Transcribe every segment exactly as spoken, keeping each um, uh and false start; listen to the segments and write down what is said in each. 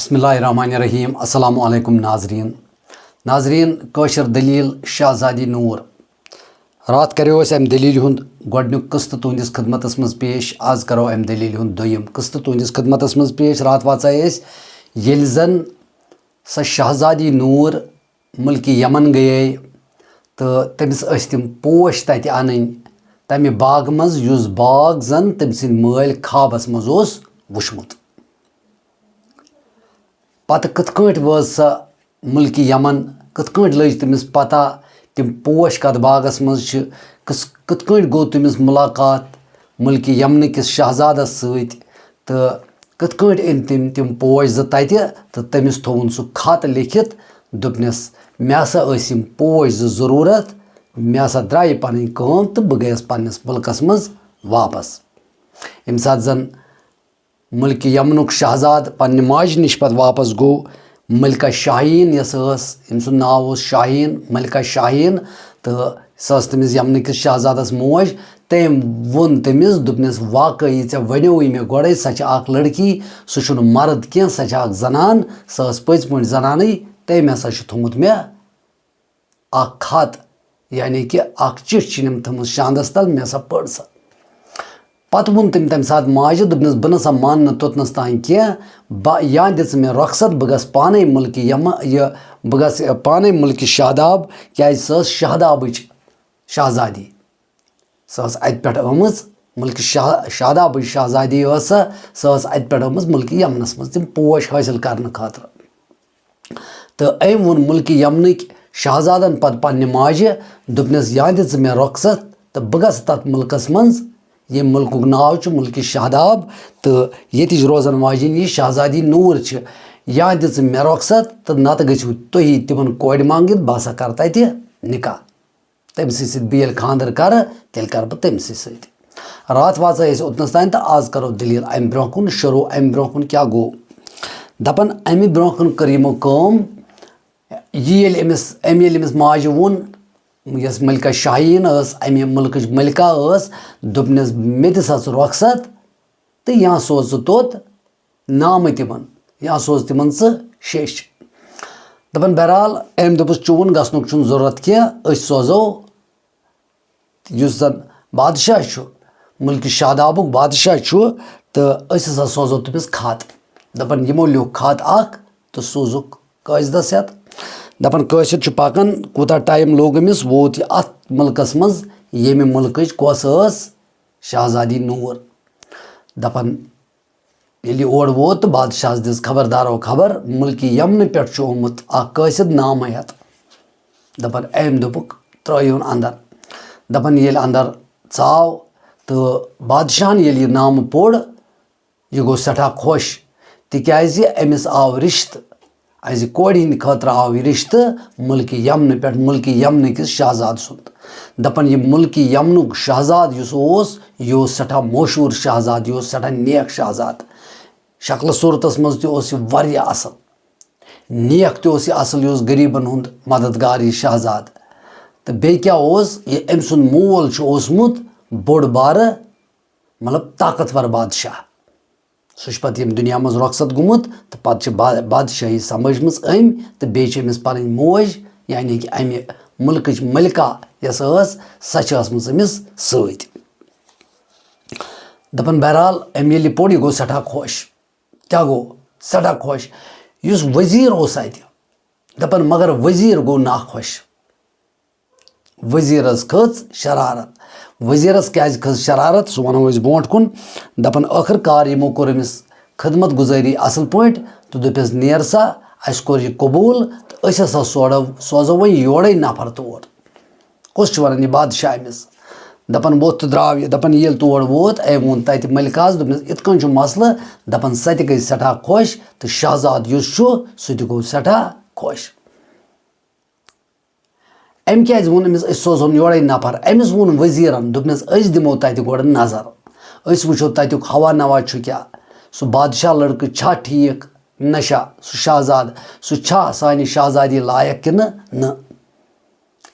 بسم اللہ الرحمن الرحیم۔ السلام علیکم ناظرین۔ ناظرین، کٲشِر دٔلیٖل شہزادی نوٗر۔ راتھ کریو اَسہِ اَمہِ دٔلیٖلہِ ہُنٛد گۄڈٕنیُک قٕسطہٕ تُہٕنٛدِس خدمتس منٛز پیش۔ آز کرو اَمہِ دٔلیٖلہِ ہُنٛد دوٚیِم قٕسطہٕ تُہٕنٛدِس خدمتس منٛز پیش۔ راتھ واژے أسۍ، ییٚلہِ زن سۄ شہزادی نوٗر مُلکہِ یمن گٔیے تہٕ تٔمِس ٲسۍ تِم پوش تتہِ انٕنۍ، تمہِ باغہٕ منٛز، یُس باغ زن تٔمۍ سٕنٛدۍ مٲلۍ خوابس منٛز اوس وُچھمُت۔ پتہٕ کِتھ کٲٹھۍ وٲژ سۄ مُلکہِ یمن؟ کِتھ کٲٹھۍ لٔج تٔمِس پتہ تِم پوش کتھ باغس منٛز چھِ؟ کِس-، کِتھ کٲٹھۍ گوٚو تٔمِس مُلاقات مُلکہِ یمنہٕ کِس شہزادس سۭتۍ؟ تہٕ کِتھ کٲٹھۍ أنۍ تٔمۍ تِم پوش زٕ تتہِ تہٕ تٔمِس تھووُن سُہ خط لیکھِتھ، دوٚپنس، "مےٚ ہسا ٲسۍ یِم پوش زٕ ضروٗرت، مےٚ ہسا درٛایہِ پنٕنۍ کٲم تہٕ بہٕ گٔیس پننِس مُلکس منٛز واپس۔" ییٚمہِ ساتہٕ زن مُلکہِ یمنُک شہزادٕ پننہِ ماجہِ نِش پتہٕ واپس گوٚو، ملکہ شاہیٖن یۄس ٲس، أمۍ سُنٛد ناو اوس شاہیٖن، ملکہ شاہیٖن، تہٕ سۄ ٲس تٔمِس یمنہٕ کِس شہزادس موج۔ تٔمۍ ووٚن تٔمِس، دوٚپنس، "واقعی ژےٚ ونیووُے مےٚ گۄڈے، سۄ چھِ اکھ لڑکی، سُہ چھُنہٕ مرد کینٛہہ، سۄ چھِ اکھ زنان، سۄ ٲس پٔزۍ پٲٹھۍ زنانٕے، تٔمۍ ہسا چھُ تھوٚمُت مےٚ اکھ خط، یعنی کہِ اکھ چِٹھۍ چھِ أمۍ تھٲومٕژ شاندس تل، مےٚ ہسا پٔر سۄ۔" پتہٕ ووٚن تٔمۍ تمہِ ساتہٕ ماجہِ، دوٚپنس، "بہٕ نسا مانہٕ نہٕ توٚتنس تام کینٛہہ، بہٕ، یا دِ ژٕ مےٚ رۄخصت، بہٕ گژھٕ پانے مُلکہِ یمن، یہِ، بہٕ گژھٕ پانے مُلکہِ شہداب، کیازِ سۄ ٲس شہدابٕچ شہزادی۔ سۄ ٲس اتہِ پٮ۪ٹھ آمٕژ، مُلکہِ شاہ-، شہدابٕچ شہزادی ٲس سۄ، سۄ ٲس اتہِ پٮ۪ٹھ آمٕژ مُلکہِ یمنس منٛز تِم پوش حٲصِل کرنہٕ خٲطرٕ۔" تہٕ أمۍ ووٚن مُلکہِ یمنٕکۍ شہزادن پتہٕ پننہِ ماجہِ، دوٚپنس، "یا دِ ژٕ مےٚ رۄخصت تہٕ بہٕ گژھٕ تتھ مُلکس منٛز، ییٚمہِ مُلکُک ناو چھُ مُلکہِ شہداب، تہٕ ییٚتِچ روزن واجِنۍ یہِ شہزادی نوٗر چھِ، یا دِ ژٕ مےٚ رۄخصت تہٕ نتہٕ گٔژھِو تُہی تِمن کورِ منٛگِتھ، بہٕ ہسا کرٕ تتہِ نکاح۔ تٔمۍ سٕے سۭتۍ بہٕ ییٚلہِ خانٛدر کرٕ، تیٚلہِ کرٕ بہٕ تٔمۍ سٕے سۭتۍ۔" راتھ واژے أسۍ اوٚتنس تام تہٕ آز کرو دٔلیٖل امہِ برونٛہہ کُن شروٗع۔ امہِ برونٛہہ کُن کیٛاہ گوٚو؟ دپان، امہِ برونٛہہ کُن کٔر یِمو کٲم، یہِ ییٚلہِ أمِس، أمۍ ییٚلہِ أمِس ماجہِ ووٚن، یۄس ملکہ شاہیٖن ٲس، امہِ مُلکٕچ ملکہ ٲس، دوٚپنس، "مےٚ دِ سا ژٕ رۄخصت تہٕ یا سوز ژٕ توٚت نامہٕ تِمن، یا سوز تِمن ژٕ شیٚچھ۔" دپان، بہرحال، أمۍ دوٚپُس، "چون گژھنُک چھُنہٕ ضروٗرت کینٛہہ، أسۍ سوزو یُس زن بادشاہ چھُ، مُلکہِ شادابُک بادشاہ چھُ، تہٕ أسۍ ہسا سوزو تٔمِس خط۔" دپان، یِمو لیوٗکھ خط اکھ تہٕ سوٗزُکھ قٲصدس ہٮ۪تھ۔ دپان، قٲصد چھُ پکان، کوٗتاہ ٹایم لوٚگ أمِس، ووت یہِ اتھ مُلکس منٛز، ییٚمہِ مُلکٕچ کۄس ٲس؟ شہزادی نوٗر۔ دپان، ییٚلہِ یہِ اور ووت تہٕ بادشاہس دِژ خبردارو خبر، مُلکہِ یمنہٕ پٮ۪ٹھ چھُ آمُت اکھ قٲصد نامہٕ ہٮ۪تھ۔ دپان، أمۍ دوٚپُکھ، "ترٲیِوُن اندر۔" دپان، ییٚلہِ اندر ژاو تہٕ بادشاہن ییٚلہِ یہِ نامہٕ پوٚر، یہِ گوٚو سٮ۪ٹھاہ خۄش، تِکیازِ أمِس آو رِشتہٕ۔ اَزِ کورِ ہِنٛدِ خٲطرٕ آو یہِ رِشتہٕ مُلکہِ یمنہٕ پٮ۪ٹھ، مُلکہِ یمنہٕ کِس شہزادٕ سُنٛد۔ دَپان، یہِ مُلکہِ یمنُک شہزادٕ یُس اوس، یہِ اوس سٮ۪ٹھاہ مشہوٗر شہزادٕ، یہِ اوس سٮ۪ٹھاہ نیک شہزادٕ۔ شکلہٕ صوٗرتس منٛز تہِ اوس یہِ واریاہ اَصٕل۔ نیک تہِ اوس یہِ اَصٕل، یہِ اوس غریٖبن ہُنٛد مددگار یہِ شہزادٕ۔ تہٕ بیٚیہِ کیٛاہ اوس، یہِ أمۍ سُنٛد مول چھُ اوسمُت بوٚڑ بارٕ، مطلب، طاقتور بادشاہ۔ سُہ چھُ پتہٕ ییٚمہِ دُنیا منٛز رۄخصت گوٚمُت تہٕ پتہٕ چھِ با-، بادشٲہی سمبھٲجمٕژ أمۍ تہٕ بیٚیہِ چھِ أمِس پنٕنۍ موج، یعنی کہِ اَمہِ مُلکٕچ ملکہ یۄس ٲس، سۄ چھِ ٲسمٕژ أمِس سۭتۍ۔ دَپان، بہرحال، أمۍ ییٚلہِ یہِ پوٚر، یہِ گوٚو سٮ۪ٹھاہ خۄش۔ کیٛاہ گوٚو؟ سٮ۪ٹھاہ خۄش۔ یُس وزیٖر اوس اَتہِ، دَپان، مگر وزیٖر گوٚو ناخۄش۔ وزیٖرس کھٔژ شرارت۔ وزیٖرس کیٛازِ کھٔژ شرارت، سُہ وَنو أسۍ برونٛٹھ کُن۔ دَپان، ٲخٕر کار یِمو کوٚر أمِس خدمت گُزٲری اَصٕل پٲٹھۍ تہٕ دوٚپُس، "نیر سا، اَسہِ کوٚر یہِ قبوٗل تہٕ أسۍ ہسا سوڑو-، سوزو وۄنۍ یورَے نفر تور۔" کُس چھُ وَنان یہِ بادشاہ أمِس؟ دَپان، ووٚتھ تہٕ درٛاو یہِ۔ دَپان، ییٚلہِ تور ووت، أمۍ ووٚن تَتہِ ملکہٕ ہس، دوٚپنَس، "یِتھ کٔنۍ چھُ مسلہٕ؟" دَپان، سۄ تہِ گٔے سٮ۪ٹھاہ خۄش تہٕ شہزادٕ یُس چھُ، سُہ تہِ گوٚو سٮ۪ٹھاہ خۄش۔ أمۍ کیٛازِ ووٚن أمِس، "أسۍ سوزہون یورَے نفر"؟ أمِس ووٚن وزیٖرَن، دوٚپنَس، "أسۍ دِمو تَتہِ گۄڈٕ نظر۔ أسۍ وٕچھو تَتیُک ہوا نوا چھُ کیٛاہ۔ سُہ بادشاہ لڑکہٕ چھا ٹھیٖک؟ نہ چھا؟ سُہ شہزادٕ، سُہ چھا سانہِ شہزادی لایق کِنہٕ نہ؟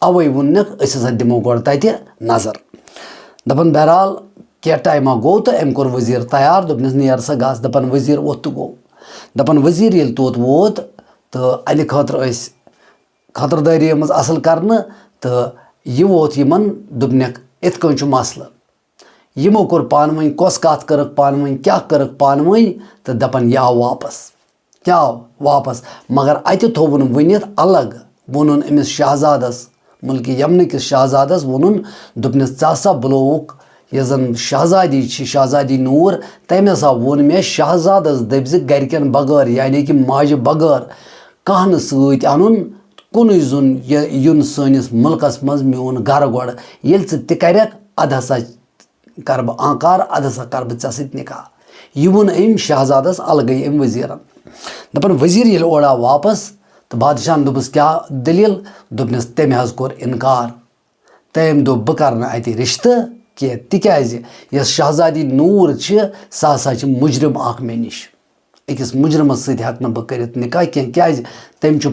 اَوَے ووٚننَکھ، أسۍ ہسا دِمو گۄڈٕ تَتہِ نظر۔" دَپان، بہرحال، کینٛہہ ٹایما گوٚو تہٕ أمۍ کوٚر وزیٖر تیار، دوٚپنَس، "نیر سا گژھ۔" دَپان، وزیٖر ووٚتھ تہٕ گوٚو۔ دَپان، وزیر ییٚلہِ توت ووت تہٕ اَنہِ خٲطرٕ ٲسۍ خٲطردٲری آمٕژ اصل کرنہٕ، تہٕ یہِ ووت یِمن، دوٚپنکھ، "یِتھ کٔنۍ چھُ مسلہٕ۔" یِمو کوٚر پانہٕ ؤنۍ، کۄس کتھ کٔرٕکھ پانہٕ ؤنۍ، کیٛاہ کٔرٕکھ پانہٕ ؤنۍ، تہٕ دَپان، "یہِ آو واپس، یہِ آو واپس۔" مگر اَتہِ تھوٚوُن ؤنِتھ الگ، ووٚنُن أمِس شہزادس، مُلکہِ یمنہٕ کِس شہزادس ووٚنُن، دوٚپنس، "ژٕ ہسا بُلووُکھ یۄس زن شہزادی چھِ، شہزادی نوٗر، تٔمۍ ہسا ووٚن مےٚ، شہزادس دٔپۍ زِ گرِکٮ۪ن بغٲر، یعنی کہِ ماجہِ بغٲر، کانٛہہ نہٕ سۭتۍ اَنُن، کُنُے زوٚن یہِ یُن سٲنِس مُلکس منٛز میون گرٕ گۄڈٕ۔ ییٚلہِ ژٕ تہِ کرکھ، ادٕ ہسا کرٕ بہٕ آنکار، ادٕ ہسا کرٕ بہٕ ژےٚ سۭتۍ نکاح۔" یہِ ووٚن أمۍ شہزادس الگٕے، أمۍ وزیرن۔ دپان، وزیر ییٚلہِ اورٕ آو واپس تہٕ بادشاہن دوٚپُس، "کیٛاہ دٔلیٖل؟" دوٚپنس، "تٔمۍ حظ کوٚر انکار۔ تٔمۍ دوٚپ، بہٕ کرٕ نہٕ اتہِ رشتہٕ کینٛہہ، تِکیازِ یۄس شہزادی نوٗر چھِ، سۄ ہسا چھِ مجرم اکھ مےٚ نِش۔ أکِس مجرمس سۭتۍ ہٮ۪کہٕ نہٕ بہٕ کٔرِتھ نکاح کینٛہہ، کیازِ تٔمۍ چھُ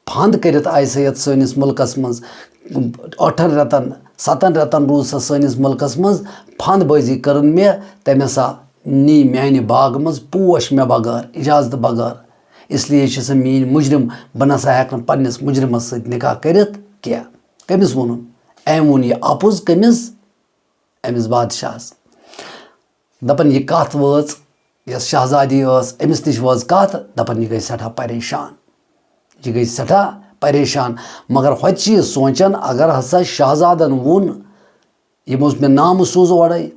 پھنٛد کٔرِتھ آیہِ سۄ یَتھ سٲنِس مُلکَس منٛز۔ ٲٹھَن رٮ۪تَن، سَتَن رٮ۪تَن روٗز سۄ سٲنِس مُلکَس منٛز۔ پھنٛد بٲزی کٔرٕن مےٚ، تٔمۍ ہسا نی میٛانہِ باغہٕ منٛز پوش مےٚ بغٲر، اجازتہٕ بغٲر۔ اس لیے چھِ سۄ میٛٲنۍ مُجرِم، بہٕ نہ سا ہٮ۪کہٕ نہٕ پنٛنِس مُجرِمَس سۭتۍ نکاح کٔرِتھ کینٛہہ۔" کٔمِس ووٚنُن؟ أمۍ ووٚن یہِ اَپُز کٔمِس؟ أمِس بادشاہَس۔ دَپان، یہِ کَتھ وٲژ، یۄس شہزادی ٲس، أمِس نِش وٲژ کَتھ، دَپان، یہِ گٔے سٮ۪ٹھاہ پریشان۔ یہِ گٔے سٮ۪ٹھاہ پریشان۔ مگر ہۄتہِ چھِ یہِ سونٛچان، اگر ہسا شہزادن ووٚن، یِمو اوس مےٚ نامہٕ سوٗز اورَے،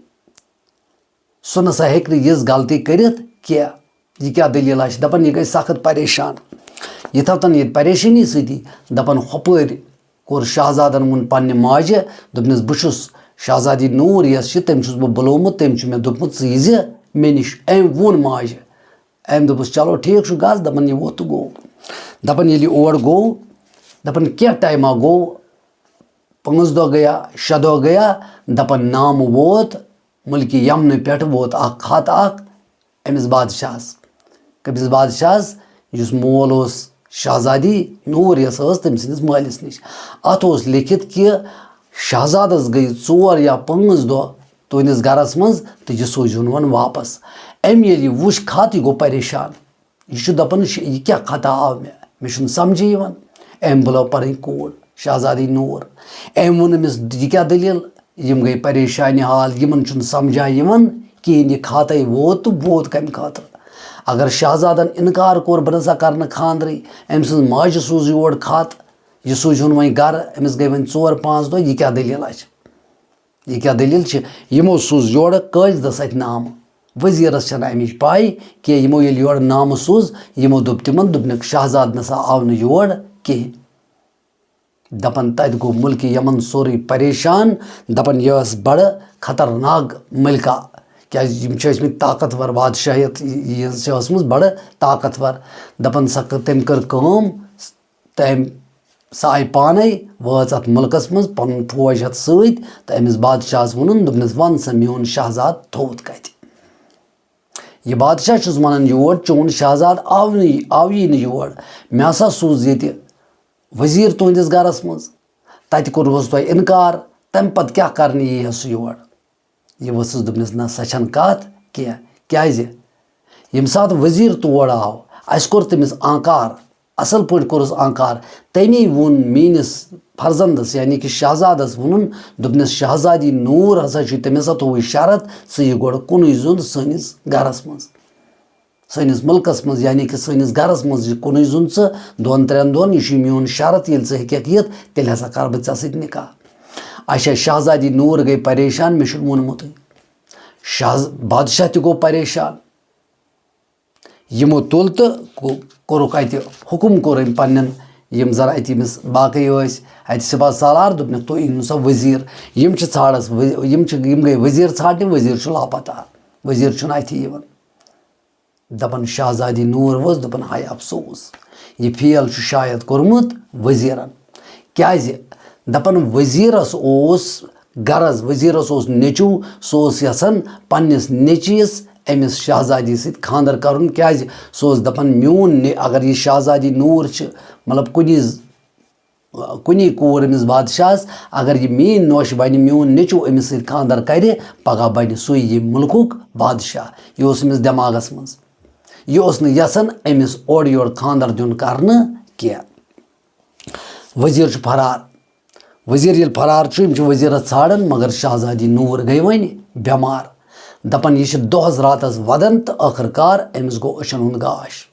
سُہ نہ سا ہیٚکہِ نہٕ یِژھ غلطی کٔرِتھ کینٛہہ۔ یہِ کیٛاہ دٔلیٖلہ چھِ؟ دَپان، یہِ گٔے سخت پریشان۔ یِتھَے تَن ییٚتہِ پریشٲنی سۭتی، دَپان، ہۄپٲرۍ کوٚر شہزادن ووٚن پننہِ ماجہِ، دوٚپنس، "بہٕ چھُس شہزادی نوٗر یۄس چھِ، تٔمۍ چھُس بہٕ بُلومُت، تٔمۍ چھُ مےٚ دوٚپمُت، ژٕ ییٖزِ مےٚ نِش۔" أمۍ ووٚن ماجہِ۔ أمۍ دوٚپُس، "چلو، ٹھیٖک چھُ، گژھ۔" دَپان، یہِ ووت تہٕ گوٚو۔ دَپان، ییٚلہِ یہِ اور گوٚو، دَپان، کینٛہہ ٹایما گوٚو، پانٛژھ دۄہ گٔیا، شےٚ دۄہ گٔیا، دَپان، نامہٕ ووت مُلکہِ یمنہٕ پٮ۪ٹھ، ووت اکھ خط اکھ أمِس بادشاہس۔ کٔمِس بادشاہس؟ یُس مول اوس شہزادی نوٗر یۄس ٲس تٔمۍ سٕنٛدِس مٲلِس نِش۔ اَتھ اوس لیٚکھِتھ کہِ شہزادس گٔے ژور یا پانٛژھ دۄہ تُہنٛدِس گرس منٛز تہٕ یہِ سوٗزِہُن وۄنۍ واپس۔ أمۍ ییٚلہِ یہِ وُچھ خط، یہِ گوٚو پریشان۔ یہِ چھُ دَپان، "یہِ چھُ، یہِ کیٛاہ خطا آو مےٚ؟ مےٚ چھُنہٕ سَمجھے یِوان۔" أمۍ بُلٲو پَنٕنۍ کوٗر، شہزادی نوٗر۔ أمۍ ووٚن أمِس، "یہِ کیٛاہ دٔلیٖل؟" یِم گٔے پریشانہِ حال، یِمَن چھُنہٕ سَمجھا یِوان کِہیٖنۍ، یہِ خطے ووت تہٕ ووت کَمہِ خٲطرٕ؟ اگر شہزادَن اِنکار کوٚر، بہٕ نہ سا کَرٕ نہٕ خانٛدرٕے، أمۍ سٕنٛز ماجہِ سوٗز یور خط، یہِ سوٗزِہُن وۄنۍ گَرٕ، أمِس گٔے وۄنۍ ژور پانٛژھ دۄہ، یہِ کیٛاہ دٔلیٖلہ چھِ؟ یہِ کیٛاہ دٔلیٖل چھِ؟ یِمو سوٗز یورٕ قٲصدَس اَتھِ نامہٕ۔ وزیرس چھنہٕ امِچ پاے کینٛہہ، یِمو ییٚلہِ یورٕ نامہٕ سوٗز، یِمو دوٚپ تِمن، دوٚپنکھ، "شہزادٕ نسا آو نہٕ یور کِہینۍ۔" دپان، تتہِ گوٚو مُلکہِ یمن سورُے پریشان۔ دپان، یہِ ٲس بڑٕ خطرناک ملکہ، کیازِ یِم چھِ ٲسمٕتۍ طاقتور، بادشاہیت یِہنٛز چھِ ٲسمٕژ بڑٕ طاقتور۔ دپان، سۄ کٔر، تٔمۍ کٔر کٲم، تٔمۍ، سۄ آیہِ پانے، وٲژ اتھ مُلکس منٛز پنُن فوج ہٮ۪تھ سۭتۍ تہٕ أمِس بادشاہس ووٚنُن، دوٚپنس، "ون سا، میون شہزادٕ تھوٚوُتھ کتہِ؟ یہِ بادشاہ چھُس ونان یور، چون شہزادٕ آو نہٕ، آوٕے نہٕ یور۔ مےٚ ہسا سوٗز ییٚتہِ وزیر تُہنٛدِس گرس منٛز، تتہِ کوٚروس تۄہہِ انکار، تمہِ پتہٕ کیٛاہ کرنہِ یی ہا سُہ یور؟" یہِ ؤژھٕس، دوٚپنس، "نہ، سۄ چھنہٕ کتھ کینٛہہ۔ کیازِ؟ ییٚمہِ ساتہٕ وزیر تور آو، اسہِ کوٚر تٔمِس آنکار، اصل پٲٹھۍ کوٚرُس آنکار۔ تٔمی ووٚن میٲنِس فرزندس، یعنی کہِ شہزادس ووٚنُن، دوٚپنس، شہزادی نوٗر ہسا چھُ، تٔمۍ ہسا تھوٚوُے شرط، ژٕ یہِ گۄڈٕ کُنُے زوٚن سٲنِس گرس منٛز۔" سٲنِس مُلکَس منٛز، یعنی کہِ سٲنِس گَرَس منٛز یہِ کُنُے زوٚن ژٕ دۄن ترٛٮ۪ن دۄہَن، یہِ چھُے میون شرط، ییٚلہِ ژٕ ہیٚکَکھ یِتھ، تیٚلہِ ہسا کَرٕ بہٕ ژےٚ سۭتۍ نِکاح۔ اچھا، شہزادی نوٗر گٔے پریشان، مےٚ چھُنہٕ ووٚنمُتٕے۔ شہز-، بادشاہ تہِ گوٚو پریشان۔ یِمو تُل تہٕ کو-، کوٚرُکھ اَتہِ حُکُم، کوٚر أمۍ پنٛنٮ۪ن یِم زَن اَتہِ أمِس باقٕے ٲسۍ، اَتہِ سِپاہ سالار، دوٚپنَکھ، "تُہۍ أنِو سا ؤزیٖر۔" یِم چھِ ژھانٛڈَس، ؤ-، یِم چھِ، یِم گٔے ؤزیٖر ژھانٛڈنہِ، ؤزیٖر چھُ لاپتہ، ؤزیٖر چھُنہٕ اَتھِ یِوان۔ دَپان، شہزادی نوٗر ووس، دوٚپُن، ہاے افسوس، یہِ فیل چھُ شاید کوٚرمُت ؤزیٖرَن۔ کیٛازِ؟ دَپان، ؤزیٖرَس اوس غرض، ؤزیٖرَس اوس نیٚچوٗ، سُہ اوس یَژھان پنٛنِس نیٚچوِس أمِس شہزادی سۭتۍ خانٛدر کَرُن۔ کیٛازِ؟ سُہ اوس دَپان، میون نے-، اگر یہِ شہزادی نوٗر چھِ، مطلب، کُنی ز-، کُنی کوٗر أمِس بادشاہَس، اگر یہِ میٛٲنۍ نوش بَنہِ، میون نیٚچوٗ أمِس سۭتۍ خانٛدر کَرِ، پگاہ بَنہِ سُے ییٚمہِ مُلکُک بادشاہ۔ یہِ اوس أمِس دٮ۪ماغَس منٛز۔ یہِ اوس نہٕ یژھان أمِس اورٕ یورٕ خانٛدر دیُن کرنہٕ کینٛہہ۔ وزیر چھُ فرار۔ وزیر ییٚلہِ فرار چھُ، یِم چھِ وزیرس ژھانڈان، مگر شہزادی نوٗر گٔے وۄنۍ بٮ۪مار۔ دپان، یہِ چھِ دۄہس راتس ودان تہٕ ٲخٕر کار أمِس گوٚو أچھن ہُنٛد گاش۔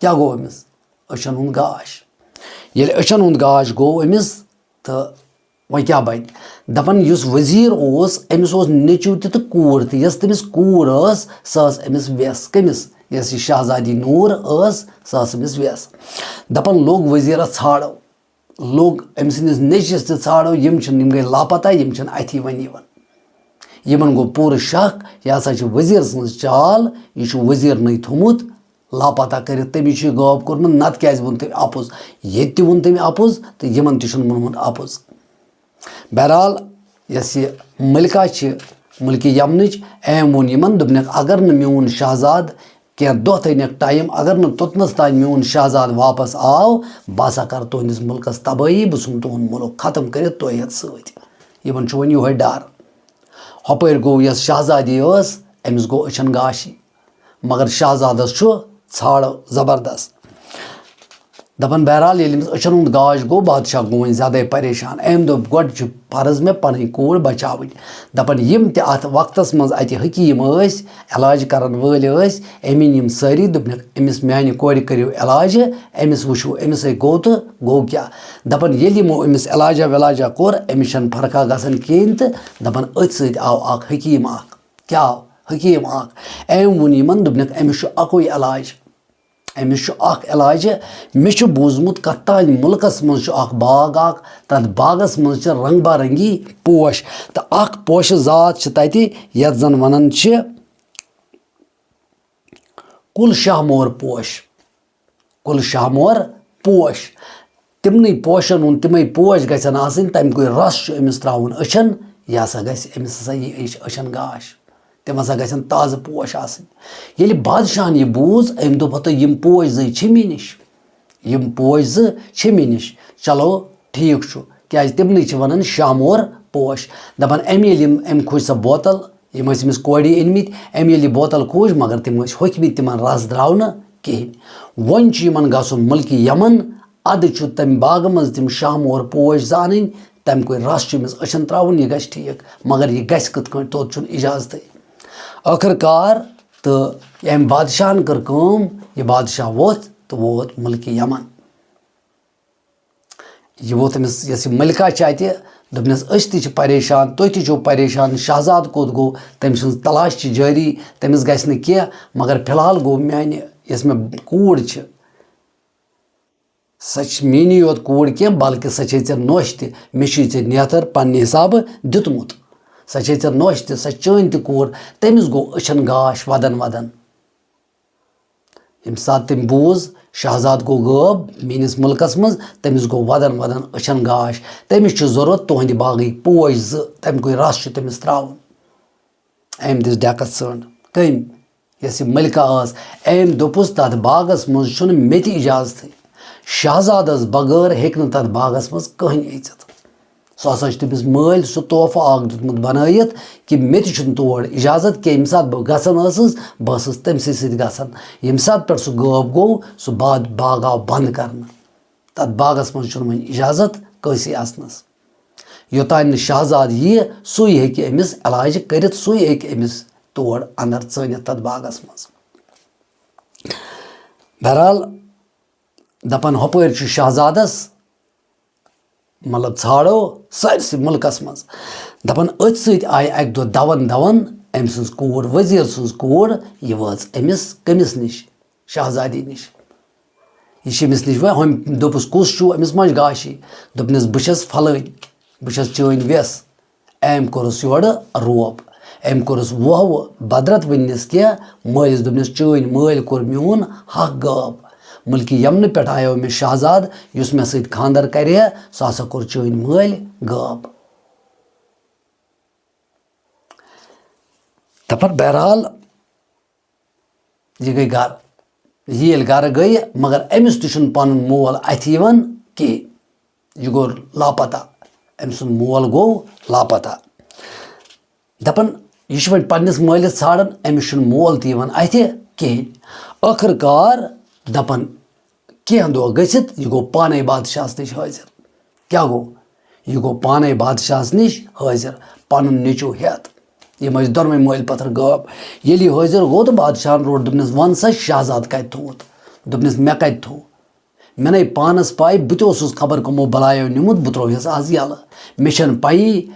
کیٛاہ گوٚو أمِس؟ أچھن ہُنٛد گاش۔ ییٚلہِ أچھن ہُنٛد گاش گوٚو أمِس، تہٕ وۄنۍ کیٛاہ بنہِ؟ دپان، یُس وزیر اوس، أمِس اوس نیٚچو تہِ تہٕ کوٗر تہِ۔ یۄس تٔمِس کوٗر ٲس، سۄ ٲس أمِس وٮ۪س۔ کٔمِس؟ یۄس یہِ شہزادی نوٗر ٲس، سۄ ٲس أمِس وٮ۪س۔ دپان، لوٚگ وزیرس ژھانڈو، لوٚگ أمۍ سٕنٛدِس نیٚچوِس تہِ ژھانڈو، یِم چھِنہٕ، یِم گٔے لاپتہ، یِم چھِنہٕ اَتھی وۄنۍ یِوان۔ یِمن گوٚو پوٗرٕ شک، یہِ ہسا چھِ وزیر سٕنٛز چال، یہِ چھُ وزیرنٕے تھوٚمُت لاپتہ کٔرِتھ۔ تٔمِس چھُ یہِ غٲب کوٚرمُت، نتہٕ کیٛازِ ووٚن تٔمۍ اَپُز؟ ییٚتہِ تہِ ووٚن تٔمۍ اَپُز تہٕ یِمن تہِ چھُنہٕ ووٚنمُت اَپُز۔ بہرحال، یۄس یہِ ملکہ چھِ، ملکہِ یمنٕچ، أمۍ ووٚن یِمن، دوٚپنکھ، اگر نہٕ میون شہزادٕ کینٛہہ دۄہ تھٲینکھ ٹایم، اگر نہٕ توٚتنس تام میون شہزادٕ واپس آو، بہٕ ہسا کرٕ تُہنٛدِس مُلکس تبٲہی، بہٕ ژھُنہٕ تُہُنٛد مُلک ختم کٔرِتھ تۄہہِ ہٮ۪تھ سۭتۍ۔ یِمن چھُ وۄنۍ یِہوٚے ڈر۔ ہۄپٲرۍ گوٚو، یۄس شہزادی ٲس، أمِس گوٚو أچھن گاشی، مگر شہزادس چھُ ژھاڑ زبردست۔ دپان، بہرحال، ییٚلہِ أمِس أچھن ہُنٛد گاش گوٚو، بادشاہ گوٚو وۄنۍ زیادَے پریشان۔ أمۍ دوٚپ، گۄڈٕ چھُ فرض مےٚ پنٕنۍ کوٗر بچاوٕنۍ۔ دپان، یِم تہِ اتھ وقتس منٛز اتہِ حکیٖم ٲسۍ، علاج کرن وٲلۍ ٲسۍ، أمۍ أنۍ یِم سٲری، دوٚپنکھ، أمِس میانہِ کورِ کٔرِو علاج، أمِس وٕچھِو، أمِس ہے گوٚو تہٕ گوٚو کیٛاہ۔ دپان، ییٚلہِ یِمو أمِس علاجہ ولاجہ کوٚر، أمِس چھنہٕ فرقہ گژھان کِہیٖنۍ تہٕ دپان، أتھۍ سۭتۍ آو اکھ حکیٖم اکھ۔ کیٛاہ آو؟ حکیٖم اکھ۔ أمۍ ووٚن یِمن، دوٚپنکھ، أمِس چھُ اکُے علاج۔ أمِس چھُ اکھ علاج۔ مےٚ چھُ بوٗزمُت، کتھ تانۍ مُلکس منٛز چھُ اکھ باغ اکھ، تتھ باغس منٛز چھِ رنگ برنگی پوش، تہٕ اکھ پوشہٕ ذات چھِ تتہِ، یتھ زن ونان چھِ کُل شاہ مور پوش۔ کُل شاہ مور پوش۔ تِمنٕے پوشن ہُنٛد، تِمے پوش گژھن آسٕنۍ، تَمہِ کُے رس چھُ أمِس ترٛاوُن أچھن، یہِ ہسا گژھِ أمِس ہسا یہِ أچھ-، أچھن گاش۔ تِم ہسا گژھن تازٕ پوش آسٕنۍ۔ ییٚلہِ بادشاہن یہِ بوٗز، أمۍ دوٚپ، ہتو، یِم پوش زٕے چھِ مےٚ نِش، یِم پوش زٕ چھِ مےٚ نِش، چلو ٹھیٖک چھُ، کیازِ تِمنٕے چھِ ونان شاہ مور پوش۔ دپان، أمۍ ییٚلہِ یِم، أمۍ کھوٗج سۄ بوتل، یِم ٲسۍ أمِس کورِ أنۍ مٕتۍ، أمۍ ییٚلہِ یہِ بوتل کھوٗج، مگر تِم ٲسۍ ہوٚکھمٕتۍ، تِمن رس درٛاو نہٕ کِہینۍ۔ وۄنۍ چھُ یِمن گژھُن مُلکہِ یمن، ادٕ چھُ تمہِ باغہٕ منٛز تِم شاہ مور پوش زانٕنۍ، تمہِ کُے رس چھُ أمِس أچھن ترٛاوُن، یہِ گژھِ ٹھیٖک، مگر یہِ گژھِ کِتھ کٲٹھۍ، توٚت چھُنہٕ اجازتٕے۔ ٲخٕر کار تہٕ أمۍ بادشاہن کٔر کٲم، یہِ بادشاہ ووٚتھ تہٕ ووت مُلکہِ یمن۔ یہِ ووت أمِس، یۄس یہِ ملکہ چھِ اَتہِ، دوٚپنَس، أسۍ تہِ چھِ پریشان، تُہۍ تہِ چھِو پریشان، شہزادٕ کوٚت گوٚو؟ تٔمۍ سٕنٛز تلاش چھِ جٲری، تٔمِس گژھِ نہٕ کینٛہہ، مگر فی الحال گوٚو میٛانہِ، یۄس مےٚ کوٗر چھِ، سۄ چھِ میٛٲنی یوت کوٗر کینٛہہ، بلکہِ سۄ چھے ژےٚ نوٚش تہِ، مےٚ چھُے ژےٚ نیتھر پنٛنہِ حسابہٕ دیُتمُت۔ سۄ چھے ژےٚ نوٚش تہِ، سۄ چھِ چٲنۍ تہِ کوٗر۔ تٔمِس گوٚو أچھَن گاش وَدَن وَدَن۔ ییٚمہِ ساتہٕ تٔمۍ بوٗز، شہزادٕ گوٚو غٲب میٛٲنِس مُلکَس منٛز، تٔمِس گوٚو وَدَن وَدَن أچھَن گاش۔ تٔمِس چھُ ضروٗرت تُہٕنٛدِ باغٕکۍ پوش زٕ، تَمہِ کُے رَس چھُ تٔمِس ترٛاوُن۔ أمۍ دِژ ڈٮ۪کَس ژٔنٛڈ۔ کٔمۍ؟ یۄس یہِ ملکہ ٲس، أمۍ دوٚپُس، "تَتھ باغَس منٛز چھُنہٕ مےٚ تہِ اِجازتٕے۔ شہزادَس بغٲر ہیٚکہِ نہٕ تَتھ باغَس منٛز کٕہٕنۍ أژِتھ۔" سُہ ہسا چھُ تٔمِس مٲلۍ سُہ تحفہٕ اکھ دیُتمُت بنٲیِتھ کہِ مےٚ تہِ چھُنہٕ تور اجازت کینٛہہ۔ ییٚمہِ ساتہٕ بہٕ گژھان ٲسٕس، بہٕ ٲسٕس تٔمۍ سٕے سۭتۍ گژھان۔ ییٚمہِ ساتہٕ پٮ۪ٹھ سُہ غٲب گوٚو، سُہ با-، باغ آو بنٛد کرنہٕ۔ تَتھ باغَس منٛز چھُنہٕ وۄنۍ اجازت کٲنٛسے اژنَس۔ یوٚتانۍ نہٕ شہزادٕ یِیہِ، سُے ہیٚکہِ أمِس علاج کٔرِتھ، سُے ہیٚکہِ أمِس تور اندر ژٲنِتھ تَتھ باغَس منٛز۔ بہرحال، دَپان ہۄپٲرۍ چھُ شہزادَس مطلب، ژھانٛڈو سٲرسٕے مُلکَس منٛز۔ دَپان، أتھۍ سۭتۍ آیہِ اَکہِ دۄہ دَوَن دَوَن أمۍ سٕنٛز کوٗر، ؤزیٖر سٕنٛز کوٗر، یہِ وٲژ أمِس کٔمِس نِش؟ شہزادی نِش۔ یہِ چھِ أمِس نِش وۄنۍ، ہُمۍ دوٚپُس، "کُس چھُو؟ أمِس ما چھِ گاشی؟" دوٚپنَس، "بہٕ چھَس فلٲنۍ، بہٕ چھَس چٲنۍ وٮ۪س۔" أمۍ کوٚرُس یورٕ روب۔ أمۍ کوٚرُس وۄہ وۄہ بدرت ؤننِس کینٛہہ۔ مٲلِس دوٚپنَس، "چٲنۍ مٲلۍ کوٚر میون حق غٲب۔ مُلکہِ یمنہٕ پٮ۪ٹھ آیو مےٚ شہزادٕ، یُس مےٚ سۭتۍ خانٛدر کرِ ہے، سُہ ہسا کوٚر چٲنۍ مٲلۍ غٲب۔" دپان، بہرحال، یہِ گٔے گرٕ۔ یہِ ییٚلہِ گرٕ گٔیہِ، مگر أمِس تہِ چھُنہٕ پنُن مول اَتھِ یِوان کِہیٖنۍ۔ یہِ گوٚو لاپتہ۔ أمۍ سُنٛد مول گوٚو لاپتہ۔ دَپان، یہِ چھُ وۄنۍ پنٛنِس مٲلِس ژھانٛڈان، أمِس چھُنہٕ مول تہِ یِوان اَتھِ، کِہیٖنۍ۔ ٲخٕر کار دَپان، کینٛہہ دۄہ گٔژھِتھ یہِ گوٚو پانَے بادشاہَس نِش حٲضِر۔ کیٛاہ گوٚو؟ یہِ گوٚو پانَے بادشاہَس نِش حٲضِر، پَنُن نیٚچوٗ ہٮ۪تھ۔ یِم ٲسۍ دۄنوَے مٲلۍ پَتھر غٲب۔ ییٚلہِ یہِ حٲضِر گوٚو تہٕ بادشاہَن روٚٹ، دوٚپنَس، "وَن سا، شہزادٕ کَتہِ تھوٚوُتھ؟" دوٚپنَس، "مےٚ کَتہِ تھوٚو؟ مےٚ نے پانَس پَے، بہٕ تہِ اوسُس خبر کٕمو بَلایو نیوٗمُت، بہٕ ترٛووہَس آز یَلہٕ۔ مےٚ چھَنہٕ پَیی،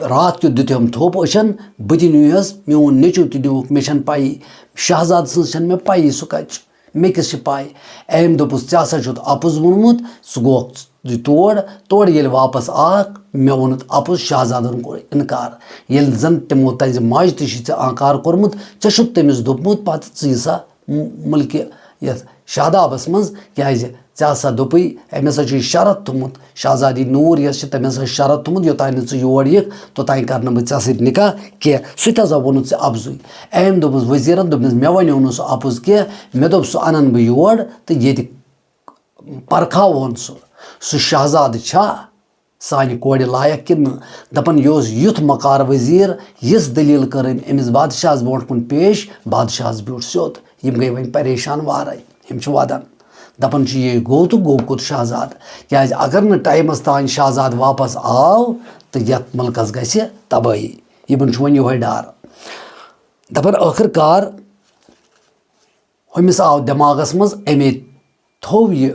راتھ کیُتھ دیُت أمۍ تھوٚپ أچھَن، بہٕ تہِ نیوٗہَس، میون نیٚچوٗ تہِ نیوٗکھ، مےٚ چھَنہٕ پَیی۔" شہزادٕ سٕنٛز چھَنہٕ مےٚ پَیی، سُہ کَتہِ چھُ، مےٚ کِس چھِ پَے؟ أمۍ دوٚپُس، "ژےٚ ہسا چھُتھ اَپُز ووٚنمُت، ژٕ گوکھ تہِ تور، تورٕ ییٚلہِ واپَس آکھ، مےٚ ووٚنُتھ اَپُز، شہزادَن کوٚر اِنکار۔ ییٚلہِ زَن تِمو تَزِ ماجہِ تہِ چھِ ژےٚ آنکار کوٚرمُت، ژےٚ چھُتھ تٔمِس دوٚپمُت، پَتہٕ ژٕ یہِ سا م-، مُلکہِ یَتھ شادابَس منٛز، کیٛازِ ژےٚ ہسا دوٚپُے، أمۍ ہسا چھُ یہِ شرط تھوٚمُت، شہزادی نوٗر یۄس چھِ، تٔمۍ ہسا چھُ شرط تھوٚمُت، یوٚتام نہٕ ژٕ یور یِکھ، توٚتام کَرٕ نہٕ بہٕ ژےٚ سۭتۍ نِکاح کینٛہہ۔" سُہ تہِ ہسا ووٚنُتھ ژےٚ اَپزُے۔ أمۍ دوٚپُس وزیٖرَن، دوٚپنَس، "مےٚ وَنیو نہٕ سُہ اَپُز کینٛہہ، مےٚ دوٚپ سُہ اَنَن بہٕ یور تہٕ ییٚتہِ پرکھاوون سُہ، سُہ شہزادٕ چھا سانہِ کورِ لایق کِنہٕ نہٕ؟" دَپان، یہِ اوس یُتھ مکار وزیٖر، یِژھ دٔلیٖل کٔر أمۍ أمِس بادشاہَس برونٛٹھ کُن پیش، بادشاہَس بیوٗٹھ سیوٚد۔ یِم گٔے وۄنۍ پریشان وارَے، یِم چھِ وَدان۔ دَپان چھِ، یہِ گوٚو تہٕ گوٚو کوٚت شہزادٕ؟ کیٛازِ اگر نہٕ ٹایمَس تام شہزادٕ واپَس آو تہٕ یَتھ مُلکَس گژھِ تبٲہی۔ یِمَن چھُ وۄنۍ یِہوٚے ڈَر۔ دَپان، ٲخٕر کار ہُمِس آو دٮ۪ماغَس منٛز، أمۍ تھوٚو یہِ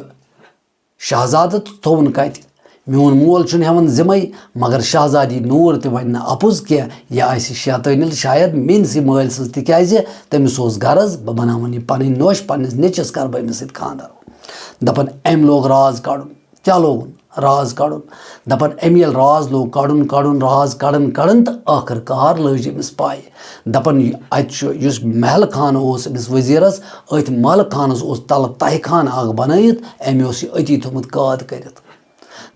شہزادٕ تہٕ تھوٚوُن کَتہِ؟ میون مول چھُنہٕ ہٮ۪وان ذِمَے، مگر شہزادی نوٗر تہِ وَنہِ نہٕ اَپُز کینٛہہ، یہِ آسہِ شیطٲنی شاید میٛٲنسٕے مٲلۍ سٕنٛز، تِکیٛازِ تٔمِس اوس غرض، بہٕ بَناوَن یہِ پَنٕنۍ نوٚش، پنٛنِس نیٚچِوِس کَرٕ بہٕ أمِس سۭتۍ خانٛدَر۔ دَپان، أمۍ لوگ راز کَڑُن۔ کیٛاہ لوگُن؟ راز کَڑُن۔ دَپان، أمۍ ییٚلہِ راز لوگ کَڑُن، کَڑُن، راز کَڑان، کَڑان تہٕ ٲخٕر کار لٔج أمِس پَے۔ دَپان، یہِ، اَتہِ چھُ، یُس محل خانہٕ اوس أمِس وزیٖرَس، أتھۍ محل خانَس اوس تَلہٕ تَہہِ خانہٕ اَکھ بَنٲیِتھ، أمۍ اوس یہِ أتی تھوٚمُت قٲد کٔرِتھ۔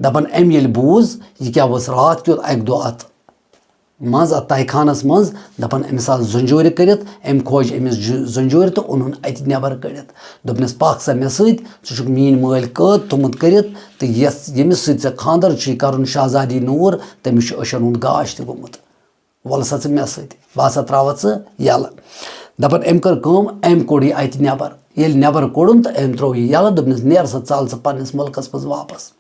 دَپان، أمۍ ییٚلہِ بوٗز، یہِ کیٛاہ اوس راتھ کیُتھ اَکہِ دۄہ اَتھ منٛز، اَتھ تَہہِ خانَس منٛز، دَپان، أمِس آسہٕ زنجیٖرٕ کٔرِتھ، أمۍ کھوج أمِس زُ-، زنجیٖرٕ تہٕ اوٚنُن اَتہِ نٮ۪بَر کٔڑِتھ۔ دوٚپنَس، "پَکھ سا مےٚ سۭتۍ، ژٕ چھُکھ میٛٲنۍ مٲلۍ قٲد تھوٚمُت کٔرِتھ، تہٕ یَس، ییٚمِس سۭتۍ ژےٚ خانٛدَر چھُے کَرُن، شہزادی نوٗر، تٔمِس چھُ أچھَن ہُنٛد گاش تہِ گوٚمُت۔ وَلہٕ سا ژٕ مےٚ سۭتۍ، بہٕ ہسا ترٛاوَتھ ژٕ یَلہٕ۔" دَپان، أمۍ کٔر کٲم، أمۍ کوٚڑ یہِ اَتہِ نٮ۪بَر۔ ییٚلہِ نٮ۪بَر کوٚڑُن تہٕ أمۍ ترٛوو یہِ یَلہٕ، دوٚپنَس، "نیر سا، ژَل ژٕ پنٛنِس مُلکَس منٛز واپَس۔"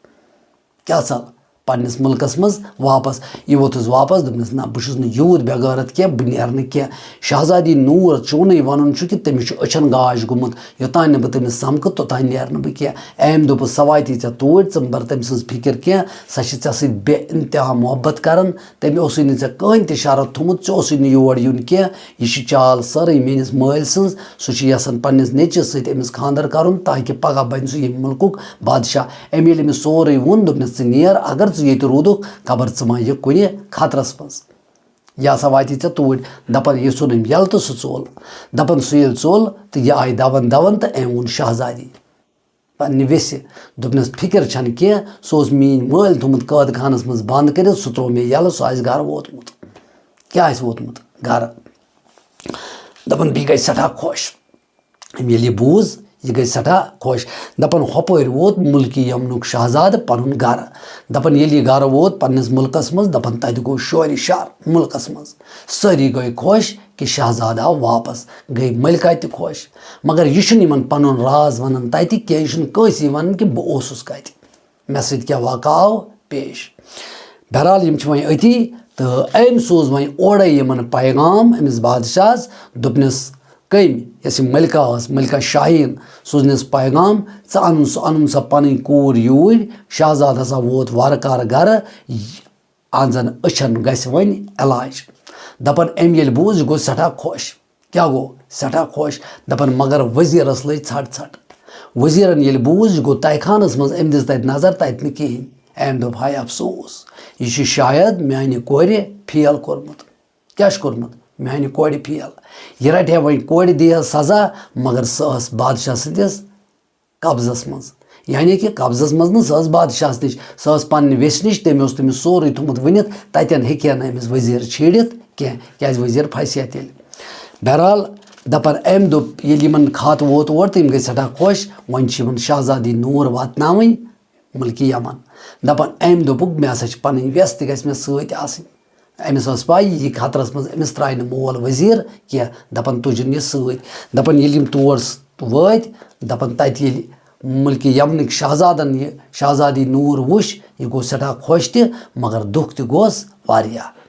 کیٛاہ ژَل؟ پنٛنِس مُلکَس منٛز واپَس۔ یہِ ووٚتھُس واپَس، دوٚپنَس، "نہ، بہٕ چھُس نہٕ یوٗت بے غٲرت کینٛہہ، بہٕ نیرٕ نہٕ کینٛہہ۔ شہزادی نوٗر، چونُے وَنُن چھُ کہِ تٔمِس چھُ أچھَن گاش گوٚمُت، یوٚتام نہٕ بہٕ تٔمِس سَمکھٕ، توٚتام نیرٕ نہٕ بہٕ کینٛہہ۔" أمۍ دوٚپُس، "سۄ واتی ژےٚ توٗرۍ، ژٕ مہٕ بَر تٔمۍ سٕنٛز فِکِر کینٛہہ، سۄ چھِ ژےٚ سۭتۍ بے انتہا محبت کَران، تٔمۍ اوسُے نہٕ ژےٚ کٕہٕنۍ تہِ شرط تھوٚمُت، ژےٚ اوسُے نہٕ یور یُن کینٛہہ، یہِ چھِ چال سٲرٕے میٛٲنِس مٲلۍ سٕنٛز، سُہ چھُ یَژھان پنٛنِس نیٚچوِس سۭتۍ أمِس خانٛدَر کَرُن تاکہِ پَگاہ بَنہِ سُہ ییٚمہِ مُلکُک بادشاہ۔" أمۍ ییٚلہِ أمِس سورُے ووٚن، دوٚپنَس، "ژٕ نیر، اگر ژٕ ییٚتہِ روٗدُکھ، خبر ژٕ ما یِکھ کُنہِ خطرَس منٛز۔ یہِ ہسا واتی ژےٚ توٗرۍ۔" دَپان، یہِ ژھُن أمۍ یَلہٕ تہٕ سُہ ژوٚل۔ دَپان، سُہ ییٚلہِ ژوٚل تہٕ یہِ آیہِ دَوان دَوان تہٕ أمۍ ووٚن شہزادی پنٛنہِ ویٚسہِ، دوٚپنَس، "فِکِر چھَنہٕ کینٛہہ، سُہ اوس میٛٲنۍ مٲلۍ تھوٚمُت قٲد خانَس منٛز بنٛد کٔرِتھ، سُہ ترٛوو مےٚ یَلہٕ، سُہ آسہِ گَرٕ ووتمُت۔" کیٛاہ آسہِ ووتمُت گَرٕ؟ دَپان، بیٚیہِ گٔے سٮ۪ٹھاہ خۄش۔ أمۍ ییٚلہِ یہِ بوٗز، یہِ گٔے سٮ۪ٹھاہ خۄش۔ دَپان، ہۄپٲرۍ ووت مُلکہِ یَمنُک شہزادٕ پَنُن گَرٕ۔ دَپان، ییٚلہِ یہِ گَرٕ ووت پنٛنِس مُلکَس منٛز، دَپان، تَتہِ گوٚو شورِ شَر مُلکَس منٛز۔ سٲری گٔے خۄش کہِ شہزادٕ آو واپَس۔ گٔے مٔلکہ تہِ خۄش۔ مگر یہِ چھُنہٕ یِمَن پَنُن راز وَنان تَتہِ کینٛہہ، یہِ چھُنہٕ کٲنٛسی وَنان کہِ بہٕ اوسُس کَتہِ، مےٚ سۭتۍ کیٛاہ واقعہٕ آو پیش۔ بہرحال، یِم چھِ وۄنۍ أتی، تہٕ أمۍ سوٗز وۄنۍ اورَے یِمَن پیغام أمِس بادشاہَس، دوٚپنَس، کٔمۍ، یۄس یہِ ملکہ ٲس، ملکہ شاہیٖن، سوٗزنَس پیغام، "ژٕ اَنُن سُہ، اَنُن سا پَنٕنۍ کوٗر یوٗرۍ، شہزادٕ ہسا ووت وارٕ کارٕ گَرٕ، اَہنٛزَن أچھَن گژھِ وۄنۍ علاج۔" دَپان أمۍ ییٚلہِ بوٗز، یہِ گوٚو سٮ۪ٹھاہ خۄش۔ کیٛاہ گوٚو؟ سٮ۪ٹھاہ خۄش۔ دَپان، مگر وزیٖرَس لٔج ژھَٹ ژھَٹ۔ وزیٖرَن ییٚلہِ بوٗز، یہِ گوٚو تَہہِ خانَس منٛز، أمۍ دِژ تَتہِ نظر، تَتہِ نہٕ کِہیٖنۍ۔ أمۍ دوٚپ، ہاے افسوس، یہِ چھُ شاید میٛانہِ کورِ فیل کوٚرمُت۔ کیٛاہ چھُ کوٚرمُت؟ میٛانہِ کورِ فیل۔ یہِ رَٹہِ ہے وۄنۍ کورِ، دی ہَس سزا، مگر سۄ ٲس بادشاہ سٕنٛدِس قبضس منٛز۔ یعنی کہِ قبضس منٛز نہٕ، سۄ ٲس بادشاہس نِش، سۄ ٲس پننہِ ویسہِ نِش، تٔمۍ اوس تٔمِس سورُے تھوٚمُت ؤنِتھ، تتٮ۪ن ہیٚکہِ ہا نہٕ أمِس وزیٖر چھیڑِتھ کینٛہہ، کیازِ وزیٖر پھسہِ ہا تیٚلہِ۔ بہرحال، دپان أمۍ دوٚپ، ییٚلہِ یِمن خط ووت اور تہٕ یِم گٔے سٮ۪ٹھاہ خۄش، وۄنۍ چھِ یِمن شہزادی نوٗر واتناوٕنۍ مُلکہِ یمن۔ دپان أمۍ دوٚپُکھ، مےٚ ہسا چھِ پنٕنۍ ویس تہِ گژھِ مےٚ سۭتۍ آسٕنۍ۔ أمِس ٲس پَے، یہِ یِیہِ خطرَس منٛز، أمِس ترٛایہِ نہٕ مول وزیٖر کینٛہہ، دَپان تُجِن یہِ سۭتۍ۔ دَپان ییٚلہِ یِم تور س-، وٲتۍ، دَپان تَتہِ ییٚلہِ مُلکہِ یَمنٕکۍ شاہزادَن یہِ شاہزادی نوٗر وُچھ، یہِ گوٚو سٮ۪ٹھاہ خۄش تہِ، مگر دُکھ تہِ گوس واریاہ۔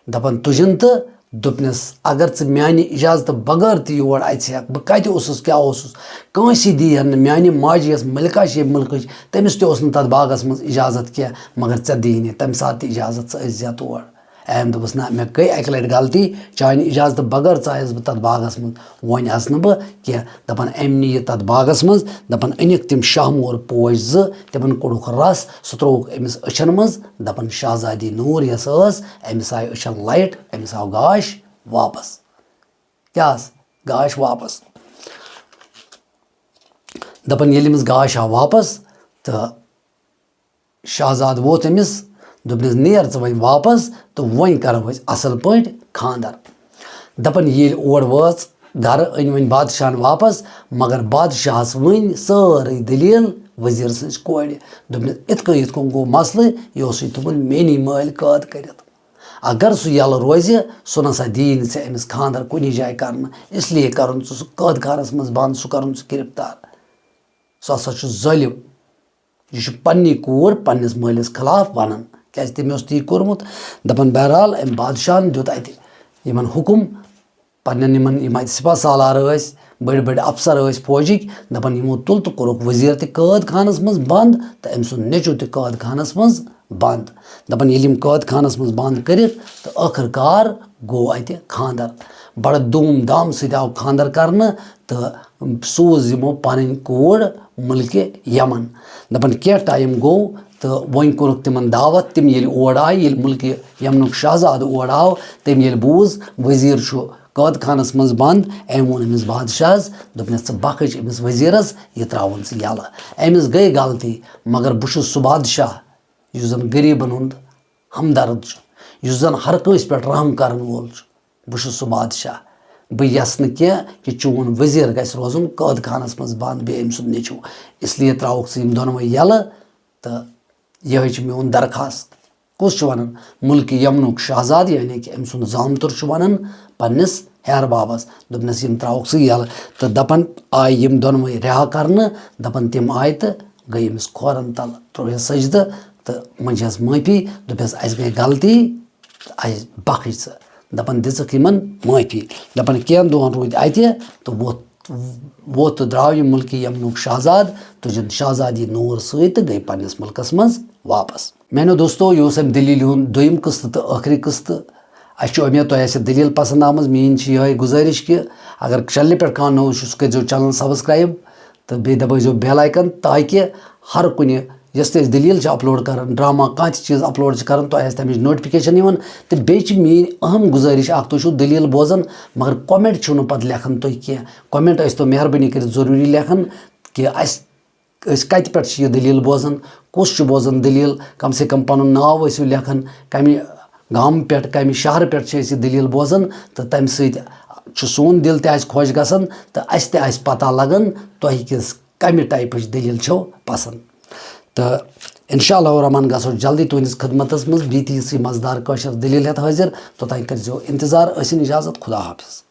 دَپان تُجِن تہٕ دوٚپنَس، "اگر ژٕ میٛانہِ اِجازتہٕ بغٲر تہِ یور اَژِ ہٮ۪کھ، بہٕ کَتہِ اوسُس، کیٛاہ اوسُس؟ کٲنٛسی دی ہن نہٕ، میٛانہِ ماجہِ یۄس ملکہ چھِ ییٚمہِ مُلکٕچ، تٔمِس تہِ اوس نہٕ تَتھ باغَس منٛز اِجازت کینٛہہ، مگر ژےٚ دِیی نہٕ تَمہِ ساتہٕ تہِ اِجازت، ژٕ أژۍ زِ تور۔" أمۍ دوٚپُس، "نہ، مےٚ گٔے اَکہِ لَٹہِ غلطی، چانہِ اِجازتہٕ بغٲر ژایَس بہٕ تَتھ باغَس منٛز، وۄنۍ اَژٕ نہٕ بہٕ کینٛہہ۔" دَپان أمۍ نی یہِ تَتھ باغَس منٛز، دَپان أنِکھ تِم شاہ مور پوش زٕ، تِمَن کوٚڑُکھ رَس، سُہ ترٛووُکھ أمِس أچھَن منٛز، دَپان شاہزادی نوٗر یۄس ٲس، أمِس آیہِ أچھَن لایٹ، أمِس آو گاش واپَس۔ کیٛاہ آس؟ گاش واپَس۔ دَپان ییٚلہِ أمِس گاش آو واپَس تہٕ شاہزادٕ ووت أمِس، دوٚپنَس، "نیر ژٕ وۄنۍ واپَس تہٕ وۄنۍ کَرو أسۍ اَصٕل پٲٹھۍ خانٛدر۔" دَپان ییٚلہِ اور وٲژ گَرٕ، أنۍ وۄنۍ بادشاہَن واپَس، مگر بادشاہَس ؤنۍ سٲرٕے دٔلیٖل وزیٖر سٕنٛزِ کورِ۔ دوٚپنَس، "یِتھ کٔنۍ یِتھ کٔنۍ گوٚو مسلہٕ، یہِ اوسُے تھوٚمُت میٛٲنی مٲلۍ قٲد کٔرِتھ۔ اگر سُہ یَلہٕ روزِ، سُہ نہ سا دِیی نہٕ ژےٚ أمِس خانٛدر کُنی جایہِ کَرنہٕ، اس لیے کَرُن ژٕ سُہ قٲد خانَس منٛز بنٛد، سُہ کَرُن ژٕ گِرفتار۔ سُہ ہسا چھُ ظٲلِم۔ یہِ چھُ پننی کوٗر پننِس مٲلِس خلاف وَنان، کیٛازِ تٔمۍ اوس تی کوٚرمُت۔" دَپان بہرحال أمۍ بادشاہَن دیُت اَتہِ یِمَن حُکُم، پننٮ۪ن یِمَن، یِم اَتہِ سپاہ سالار ٲسۍ، بٔڑۍ بٔڑۍ افسر ٲسۍ فوجِکۍ، دَپان یِمو تُل تہٕ کوٚرُکھ وزیٖر تہِ قٲد خانَس منٛز بنٛد تہٕ أمۍ سُنٛد نیٚچُو تہِ قٲد خانَس منٛز بنٛد۔ دَپان ییٚلہِ یِم قٲد خانَس منٛز بنٛد کٔرِکھ تہٕ ٲخٕر کار گوٚو اَتہِ خانٛدر۔ بَڑٕ دوٗم دام سۭتۍ آو خانٛدر کرنہٕ تہٕ سوٗز یِمو پنٕنۍ کوٗر مُلکہِ یمن۔ دَپان کینٛہہ ٹایم گوٚو تہٕ وۄنۍ کوٚرُکھ تِمن دعوت۔ تِم ییٚلہِ اور آے، ییٚلہِ مُلکہِ یمنُک شاہزادٕ اور آو، تٔمۍ ییٚلہِ بوٗز وزیٖر چھُ قٲد خانس منٛز بنٛد، أمۍ ووٚن أمِس بادشاہس، دوٚپنس، "ژٕ بخش أمِس وزیٖرس، یہِ ترٛاوُن ژٕ یَلہٕ۔" أمِس گٔے غلطی، مگر بہٕ چھُس سُہ بادشاہ یُس زن غریٖبن ہُنٛد ہمدرد چھُ، یُس زن ہر کٲنٛسہِ پٮ۪ٹھ رحم کرن وول چھُ۔ بہٕ چھُس سُہ بادشاہ۔ بہٕ یژھٕ نہٕ کینٛہہ کہِ چون وزیٖر گژھِ روزُن قٲد خانس منٛز بنٛد، بیٚیہِ أمۍ سُنٛد نیٚچُو۔ اس لیے ترٛاوُکھ ژٕ یِم دۄنوَے یَلہٕ تہٕ یِہوٚے چھِ میون درخاست۔ کُس چھُ وَنان؟ مُلکہِ یمنُک شاہزادٕ، یعنی کہِ أمۍ سُنٛد زامتُر چھُ وَنان پنٛنِس ہیہَر بابَس، دوٚپنَس، "یِم ترٛاوُکھ ژٕ یَلہٕ۔" تہٕ دَپان آے یِم دۄنوَے رِہا کَرنہٕ، دَپان تِم آے تہٕ گٔے أمِس کھورَن تَل، ترٛووہَس سجدٕ تہٕ منٛجہَس معٲفی، دوٚپہَس، "اَسہِ گٔے غلطی تہٕ اَسہِ بخٕش ژٕ۔" دَپان دِژٕکھ یِمَن معٲفی۔ دَپان کینٛہَن دۄہَن روٗدۍ اَتہِ تہٕ ووٚتھ ووت تہٕ درٛاو یہِ مُلکہِ یمنُک شاہزاد تُجن شاہزادی نوٗر سۭتۍ تہٕ گٔے پننِس مُلکس منٛز واپس۔ میانیو دوستو، یہِ اوس امہِ دٔلیٖلہِ ہُنٛد دوٚیِم قٕسطہٕ تہٕ ٲخری قٕسطہٕ۔ اسہِ چھِ اُمید تۄہہِ آسہِ یہِ دٔلیٖل پسنٛد آمٕژ۔ میٲنۍ چھِ یِہوٚے گُزٲرِش کہِ اگر چینلہِ پٮ۪ٹھ کانٛہہ نوٚو چھُ، سُہ کٔرۍزیو چینل سبسکرایب تہٕ بیٚیہِ دبٲیزیو بیل آیکن، تاکہِ ہر کُنہِ یۄس تہِ أسۍ دٔلیٖل چھِ اپلوڈ کران، ڈرامہ، کانٛہہ تہِ چیٖز اپلوڈ چھِ کران، تۄہہِ آسہِ تَمِچ نوٹفکیشن یِوان۔ تہٕ بیٚیہِ چھِ میٲنۍ اہم گُزٲرِش اکھ، تُہۍ چھِو دٔلیٖل بوزان مگر کمنٹ چھِو نہٕ پتہٕ لیکھان تُہۍ کینٛہہ۔ کمنٹ ٲسۍ تو مہربٲنی کٔرِتھ ضروٗری لیکھان کہِ اَسہِ، أسۍ کَتہِ پٮ۪ٹھ چھِ یہِ دٔلیٖل بوزان، کُس چھُ بوزان دٔلیٖل، کم سے کم پَنُن ناو ٲسِو لیکھان، کَمہِ گامہٕ پٮ۪ٹھ، کَمہِ شہرٕ پٮ۪ٹھ چھِ أسۍ یہِ دٔلیٖل بوزان، تہٕ تَمہِ سۭتۍ چھُ سون دِل تہِ آسہِ خۄش گژھان تہٕ اَسہِ تہِ آسہِ پَتہ لَگان تۄہہِ کِژھ، کَمہِ ٹایپٕچ دٔلیٖل چھو پَسنٛد۔ تہٕ انشاء اللہ الرحمن گژھو جلدی تُہٕنٛدِس خدمتس منٛز بیٚیہِ تہِ یِژھٕے مزٕدار کٲشِر دٔلیٖل ہٮ۪تھ حٲضِر۔ توٚتام کٔرۍزیو انتظار، ٲسِن اجازت، خدا حافظ۔